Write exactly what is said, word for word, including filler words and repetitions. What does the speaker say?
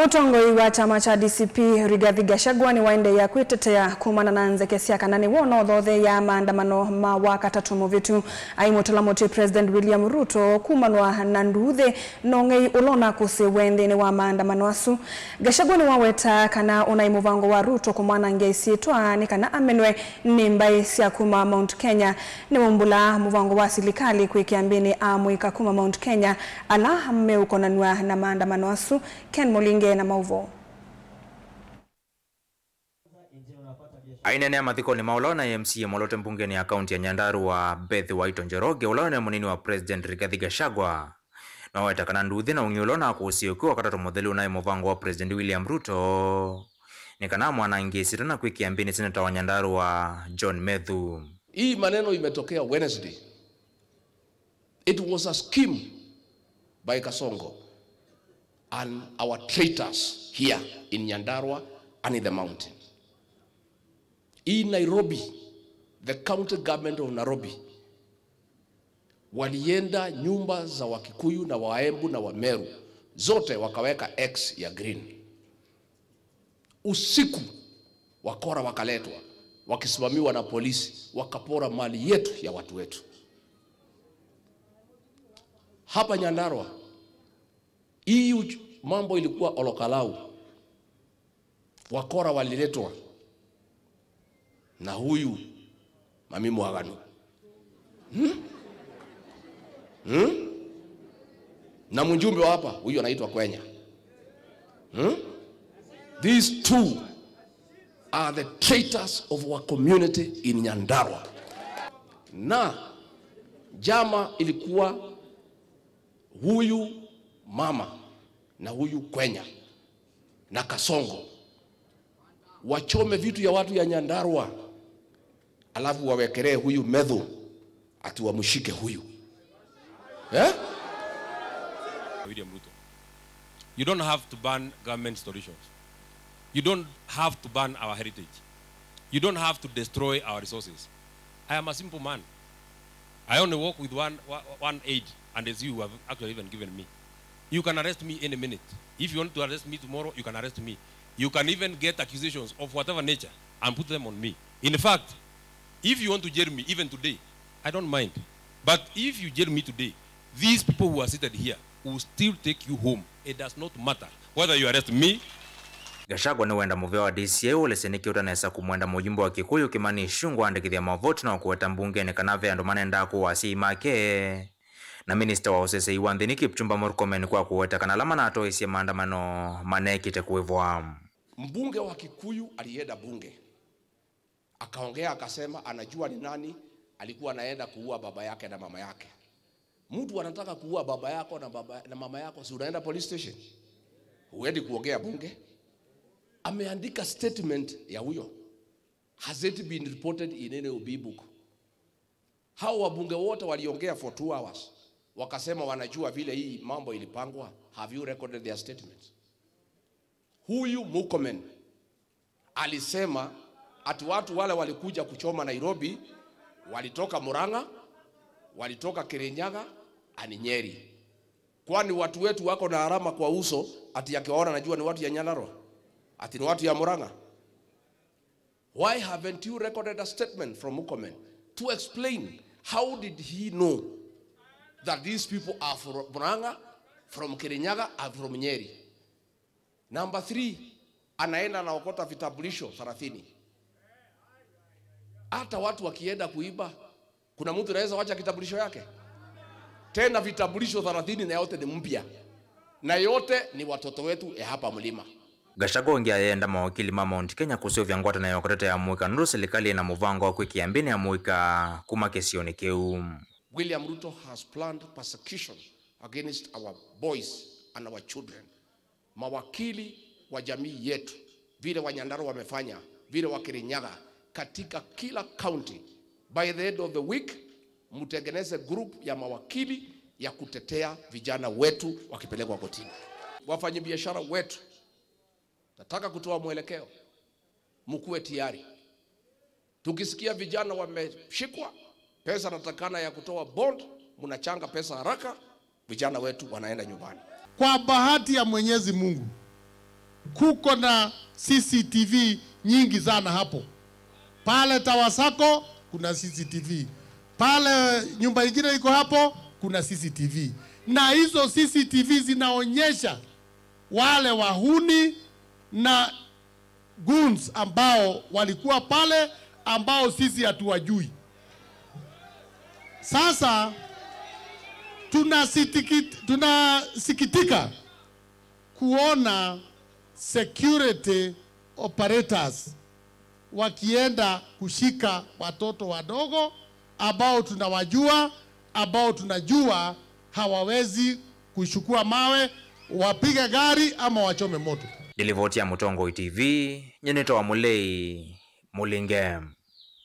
Mũtongoi wa kyama kya D C P, Rigathi Gachagua, nĩwaendeea kwĩtetea kumana na nzeke sya kana nĩwe ũnothotheeaa maandamano ma Wakatatũ mũvĩtu. Aimũtala mũtĩ President William Ruto kumanwa na nduuthĩ na ũng'ei ũla ũnakũsĩĩwe nthĩnĩ wa maandamano asu. Gachagua nĩwaweta kana ũnaĩ mũvango wa Ruto kũmwanangĩa ĩsyĩtwa nĩ kana amenwe nĩ mbaĩ sya kuma Mount Kenya. Nĩwaumbũla mũvango wa silikalĩ kwĩkĩa mbĩnĩ amũika kuma Mount Kenya ala meũkonanw'a na maandamano asu. Ken Mũlinge na maũvoo. Aineenea mathikonĩ ma ũla ũnaĩ M C A mwalote mbungenĩ ya kaunti ya Nyandarua, Beth Waito Njoroge, ũla ũnaĩ mũnini wa President Rigathi Gachagua, nĩwaweta kana nduuthĩ na ũng'ei ũla ũnakũsĩĩwe kwĩ Wakatatũ mũthelu ũnaĩ mũvango wa President William Ruto nĩ kana amwanangĩe ĩsyĩtwa na kwĩkĩa mbĩnĩ seneta wa Nyandarua, John Methu. Hii maneno imetokea Wednesday. It was a scheme by Kasongo and our traitors here in Nyandarua and in the mountain. In Nairobi, the county government of Nairobi walienda nyumba za Wakikuyu na Waembu na Wameru, zote wakaweka X ya green. Usiku wakora wakaletwa, wakisimamiwa na polisi, wakapora mali yetu ya watu wetu. Hapa Nyandarua, hii uch-, mambo ilikuwa Olokalau. Wakora waliletwa na huyu Mami Mwaganu. Hmm? Hmm? Na mjumbe wa hapa, huyu anaitwa Kwenya. Hmm? These two are the traitors of our community in Nyandarua. Na jama ilikuwa huyu mama na huyu Kwenya na Kasongo wachome vitu ya watu ya Nyandarua, alafu wawekelee huyu Methu ati wamshike huyu. Eh? William Ruto. You don't have to burn government institutions. You don't have to burn our heritage. You don't have to destroy our resources. I am a simple man. I only walk with one, one, one aid, and as you have actually even given me. You can arrest me any minute. If you want to arrest me tomorrow, you can arrest me. You can even get accusations of whatever nature and put them on me. In fact, if you want to jail me, even today, I don't mind. But if you jail me today, these people who are seated here will still take you home. It does not matter whether you arrest me. Gachagua nĩwenda mũvĩa wa D C I ũlesye nĩkĩ ũtanesa kũmwenda mũyumbe wa Kikuyu Kimani Ichung'wah aandĩkĩthya mavoti na kũweta mbungenĩ kana ve andũ manendaa kũwa asyai make. Na minista wa ũseseĩ wa nthĩnĩ Kipchumba Murkomen kwa kũweta kana ala manatoeisye maandamano maneekĩte kũĩvwa. Mbunge wa Kikuyu alienda bunge. Akaongea akasema anajua ni nani alikuwa anaenda kuua baba yake na mama yake. Mtu anataka kuua baba yako na baba, na mama yako, si unaenda police station? Huendi kuongea bunge? Ameandika statement ya huyo. Has it been reported in any O B book? Hao wabunge wote waliongea for two hours, wakasema wanajua vile hii mambo ilipangwa. Have you recorded their statements? Huyu Murkomen alisema ati watu wale walikuja kuchoma Nairobi walitoka Murang'a, walitoka Kirinyaga and Nyeri. Kwani watu wetu wako na alama kwa uso ati akiwaona anajua ni watu ya Nyandarua? Ati ni watu ya Murang'a? Why haven't you recorded a statement from Murkomen to explain how did he know that these people are from Murang'a, from Kirinyaga, and from Nyeri? Number three, anaenda anaokota vitambulisho thelathini. Hata watu wakienda kuiba, kuna mtu anaweza wacha kitambulisho yake? Tena vitambulisho thelathini na yote ni mpya. Na yote ni watoto wetu ya hapa mlima. Gachagua ũngĩ ayenda mawakili ma Mount Kenya kũseũvya ngwatanĩo ya kũtetea mũika nũndũ silikalĩ ĩna mũvango wa kwĩkĩa mbĩnĩ ya mũika kuma kĩsionĩ kĩu. William Ruto has planned persecution against our boys and our children. Mawakili wa jamii yetu, vile Wanyandarua wamefanya, vile Wakirinyaga, katika kila county, by the end of the week, mtengeneze group ya mawakili ya kutetea vijana wetu wakipelekwa kotini. Wafanyabiashara wetu, nataka kutoa mwelekeo, mkuwe tayari. Tukisikia vijana wameshikwa, pesa natakana ya kutoa bond, mnachanga pesa haraka, vijana wetu wanaenda nyumbani. Kwa bahati ya Mwenyezi Mungu, Kuko na C C T V nyingi sana hapo. Pale Tawasako kuna C C T V. Pale nyumba ingine iko hapo kuna C C T V. Na hizo C C T V zinaonyesha wale wahuni na goons ambao walikuwa pale, ambao sisi hatuwajui. Sasa tunasitikit-, tunasikitika kuona security operators wakienda kushika watoto wadogo ambao tunawajua, ambao tunajua hawawezi kuchukua mawe, wapige gari ama wachome moto. Nĩ livoti ya Mũtongoi T V, nyie nĩtawa Mũlei Mũlinge.